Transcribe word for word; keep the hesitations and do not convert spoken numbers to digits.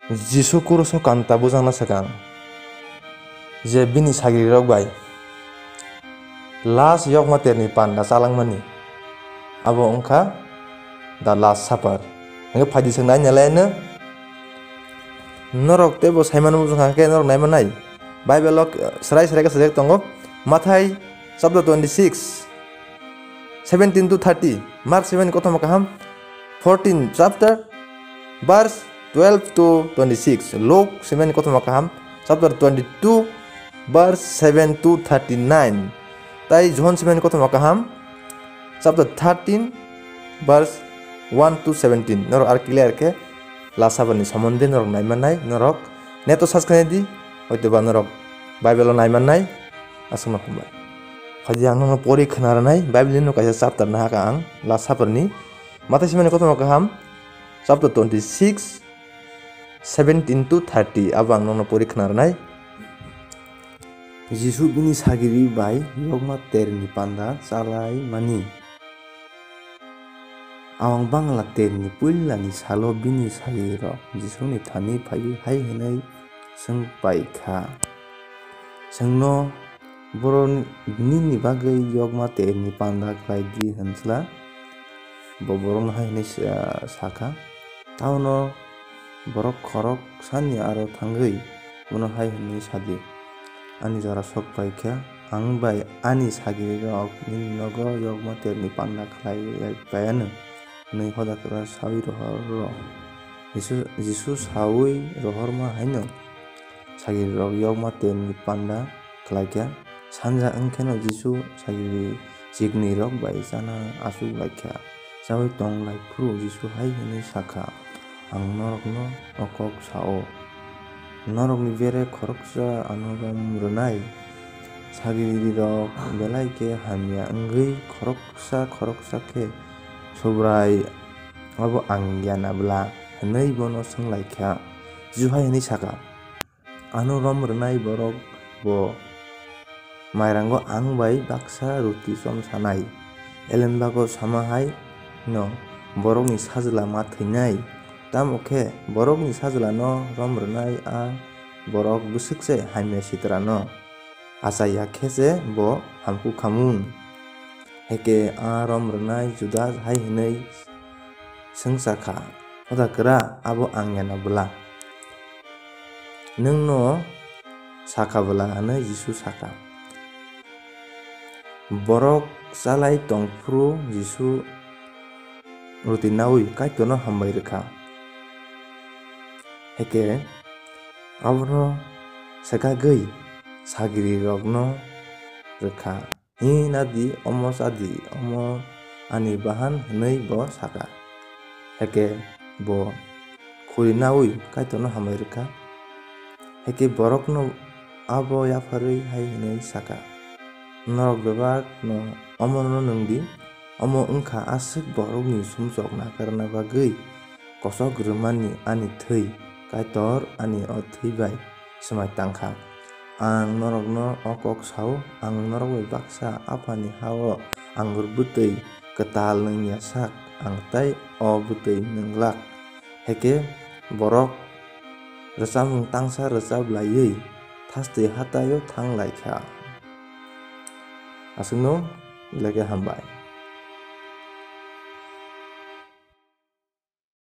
Jisu kuruso kanta bujakna swkang je bini sagrirok bai last yokma terni panda chalangmani, abo wngkha the Last Supper. Hingke phaidi swk nai nalaino norok teibo saimano bujakha khe norok naimanai. Bible o srai srai khe sajak tongo, Mathai chapter twenty six, seventeen to thirty, Mark seven kothoma kaham, fourteen chapter, verse twelve to twenty six, Luke seven kothoma kaham, chapter twenty two, verse seven to thirty nine, tai John seven kothoma kaham, chapter thirteen, verse one to seventeen. Norok ar clear khe Last Supper ni somonde norok naimanai, norok net o search khainai di, hoitoba norok Bible o naimanai, aswkno hambai. Phaidi ang nono pori khna rwnai, Bible ni no kaisa chapter nahaka ang Last Supper ni. Mathai seven kothoma kaham, chapter twenty six, seventeen to thirty, abo ang nono pori khna rwnai. Jisu bini sagiri bai yokma terni panda chalai mani. Awang bangla terni puilani salo bini sagirok Jisuni thani phaiwi hai hwnwi swng pai kha, "Chwngno boro nini bagwi yokma terni panda khlai di," hwn sla. Bo borokno hai hwnwi sa-, sa kha, "Taono borok khoroksani aro thangwi bono hai hwnwi sa di, 'Ani jora sok pai kha, ang bai ani sagrirok nini nogo yokma terni panda khlai pai anw,' hwnwi hoda kwra saui rohor rw." Jisu, Jisu saui rohorma haino sagirirok yokma terni panda khlai kha. Sanja wng kheno Jisu sagiri chiknwirok bai chana achuk lai kha. Chaui tong lai phuru Jisu hai hwnwi sa kha, "Ang norokno o kok sa-o, norokni bere khoroksa ano rom rwnai. Sagirirok belai khe hamya wngwi khoroksa khoroksa khe Subrai abo ang yana bla?" hwnwi bono swng lai kha. Jisu hai hwnwi sa kha, "Ano rom rwnai borok bo mairango ang bai baksa ruti chom sanai. Elenbago sama hai no borokni sajla ma thwinai. Tamo khe borokni sajlano rom rwnai a borok bwswk se hamya sitrano achai ya khe se bo hamkuk khamun." Heke a rom rwnai Judas hai hwnwi swngsa kha, "Hoda kwra, abo ang yana bla? Nwngno sa kha bla?" hwnwi Jisu sa kha. Borok chalai tong phuru Jisu ruti naui Kaitorno hambai rw kha. Heke abono swkagwi sagirirokno rw kha. "Hi na di, omo cha di, omo ani bahan," hwnwi bo sa kha. Heke bo khuri naui Kaitorno hambai rw kha. Heke borokno abo yapharwi hai hwnwi sa kha, "Norok bebakno omono nwng di, omo wng kha aswk borokni sumsok nakarna bagwi kosok rwmani ani thwi, Kaitor ani o thwi bai swmai tang kha. Ang norokno o kok sa-o, ang norok bai baksa Aphani ha-o angur bwtwi kwtal nwng ya sak, ang tai o bwtwi nwng glak." Heke borok rwchapmung tangsa rwchap laiwi thastwi hatai-o thang lai kha. Aswkno belai khe hambai.